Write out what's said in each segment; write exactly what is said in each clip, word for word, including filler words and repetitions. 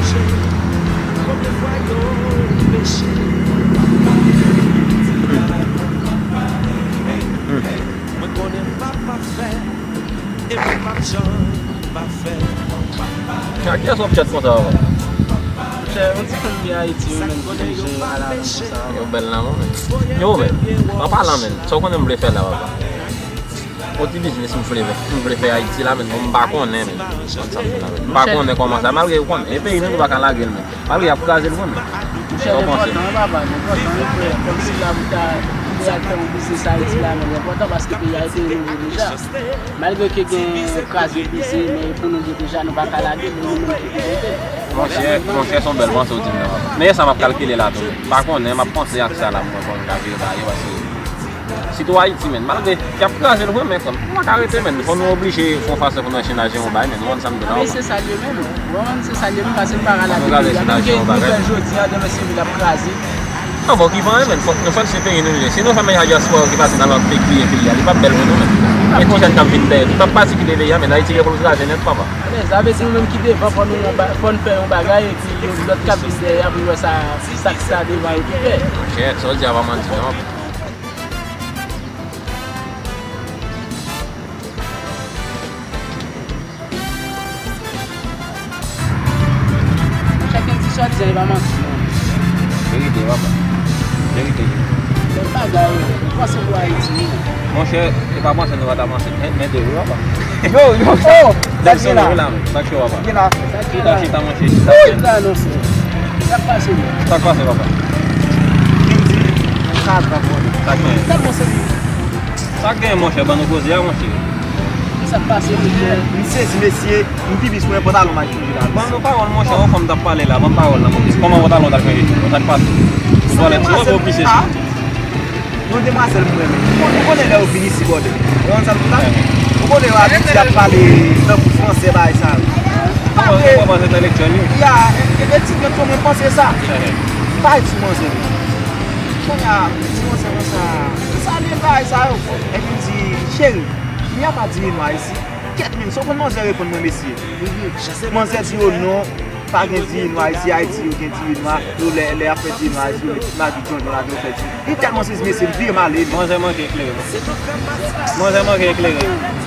Mwen konnen m pa pafè, e mwen p ap janm pafè. A kiyès w ap tchèt konsa, papa? Monchè, yon ti fanm ki Ayiti, yo menm ki vin jere a la menm konsa, papa. Yo bèl nan mwen, men. Yo, men, an palan, men, sa w konnen m vle fè la, papa? Yon ti biznis m vle, m vle fè Ayiti la, men, bon, m pa konnen, men. M pa konnen kòman sa, malgre yo konnen. E peyi nou, nou pa ka lage l, men. Malgre y ap kraze l vre, men. Monchè, l enpòtan, wi, papa, l enpòtan, wi, frè. Kòmsi la, pou ta, pou ta al fè yon biznis Ayiti la, men, l enpòtan paske peyi a te renove deja. Malgre ke gen kraz yo brize, men pou nou gen deja, nou pa ka lage l, nou menm ki pou rete. Monchè, monchè, se yon bèl panse w di m nan, papa. Men e sa m ap kalkile la tou. M pa konnen, m ap panse ak sa la, mwen, kòman m ka vire bagay yo, paske sitou Ayiti, men, malgre y ap kraze l vre, men, kòm, nou pa ka rete, men, fò nou oblije fè yon fason pou nou chanje yon bagay, men, nou konn sa m di la. Men se sa l ye menm. Bon, se sa l ye menm, paske nou pa ka lage peyi a. Menm ke nou fè jodi a, demen se vin ap kraze. Non, bon, ki pa anyen, men, fòk nou fè l se peyi nou ye. Si nou fè menm jan dyaspora ki pase nan lòt peyi, ki kriye peyi a, li p ap bèl pou nou, men. E ti jèn k ap vin dèyè, li p ap pati kite peyi a, men Ayiti gen pou l kraze nèt, papa. Men sa vle di nou menm ki devan, fò nou, fò n fè yon bagay, epi lòt k ap vin dèyè a, pou n wè sa, sa k sa devan yo ki fè. Monchè, sa w di a pa manti, non. Chak gen ti sòti, e pa manti, non. Verite, papa. Verite. Bèl bagay, wi. Ou panse pou Ayiti, wi. Monchè, e pa panse nou pa t avanse. Men, men de wi, papa. Yo, yo, oh! Sa k gen la? Wi, la, men. Sa k cho, papa? Gen la. Sa k gen la? Chita, chita, monchè. Chita, chita, non, frè. Sa k pase, non? Sa k pase, papa? Vin di, sa ap pran. Sa k gen? Tèlman serye. Sa k gen, monchè? Ban nou koze a, monchè. Sa k pase, monchè? M sezi, mesye. M pi plis mwen pantalon m al chanje la. Ban nou pawòl, monchè, yon fanm t ap pale la. Ban m pawòl la, monchè. Kòman pantalon w t al chanje? Sa k pase? Sou twalèt, sou twalèt, ou pise sou. Yon demwazèl m renmen. Ou konnen lè yo vin isi, bòdè. Ou konn sa m di la? Ou konnen yo abitye ap pale tankou fransè, bagay sa yo. Pa vre. Kòman se entèlektyèl, wi. Ya, e, e, etidyan tou, mwen panse sa. M pa ret sou manzè. Kounye a, m di manzè konsa, m salye bagay sa yo. Epi m di, cheri, il n'y a pas diri noir ici. Kèt, men, sa w konn manzè reponn mwen, mesye? Manzè di yo non, pa gen diri nwa isi, Ayiti yo gen diri nwa, yo lè, lè y ap fè diri nwa Ayiti, yo met magi djondjon ladan, yo fè diri. Li tèlman sezi, mesye, m vire m ale. Manzè manke eklere, non. Manzè manke eklere.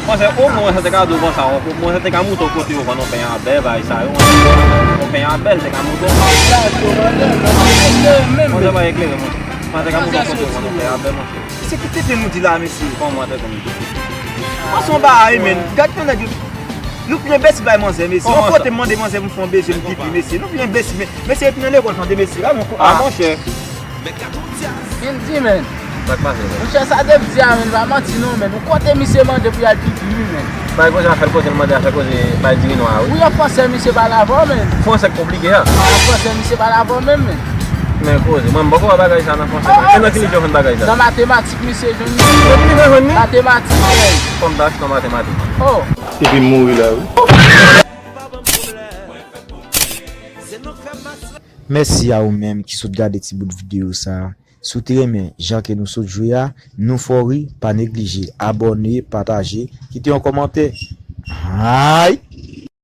Manzè, omwen, manzè te ka di w konsa, omwen, manzè te ka montre w kote yo vann yon peny a bèl, bagay sa yo. Yon peny a bèl te ka montre w. Manzè pa eklere, non. Manzè ka montre w kote yo vann yon peny a bèl, monchè. Se ki tenten nou di la, mesye. Kòman tenten nou di? Pase yon bagay, men. Gad jan nèg yo. Nou pi enbesil bay manzè, mesye. Yon kote m mande manzè pou m fè yon bezwen, m pipi, mesye. Nou pi enbesil, men. Mesye, epi nan lekòl, tande, mesye. Gad yon kou. Ah, monchè. Vin di, men. Sa k pase, men? Monchè, sa Dave di a, men, pa manti, non, men. Yon kote misye mande pou y al pipi, wi, men. Bay koze, afè l koze, l mande afè koze, bay diri nwa, wi. Wi, an fransè, misye pale avè w, men. Fransè k konplike, a. An fransè, misye pale avè w menm, men. Men koze, mwen m poko wè bagay sa nan fransè, men. E nan ki liv yo jwenn bagay sa? Nan matematik, misye jwenn li. Nan ki liv yo jwenn li? Matematik, men. Fò m ta achte yon matematik. Oh. Epi m mouri la, wi. Mèsi a ou menm ki sot gade ti bout videyo sa. Si w te renmen jan ke nou sot jwe a, nou fè w ri, pa neglije abòne, pataje, kite yon kòmantè. Ay!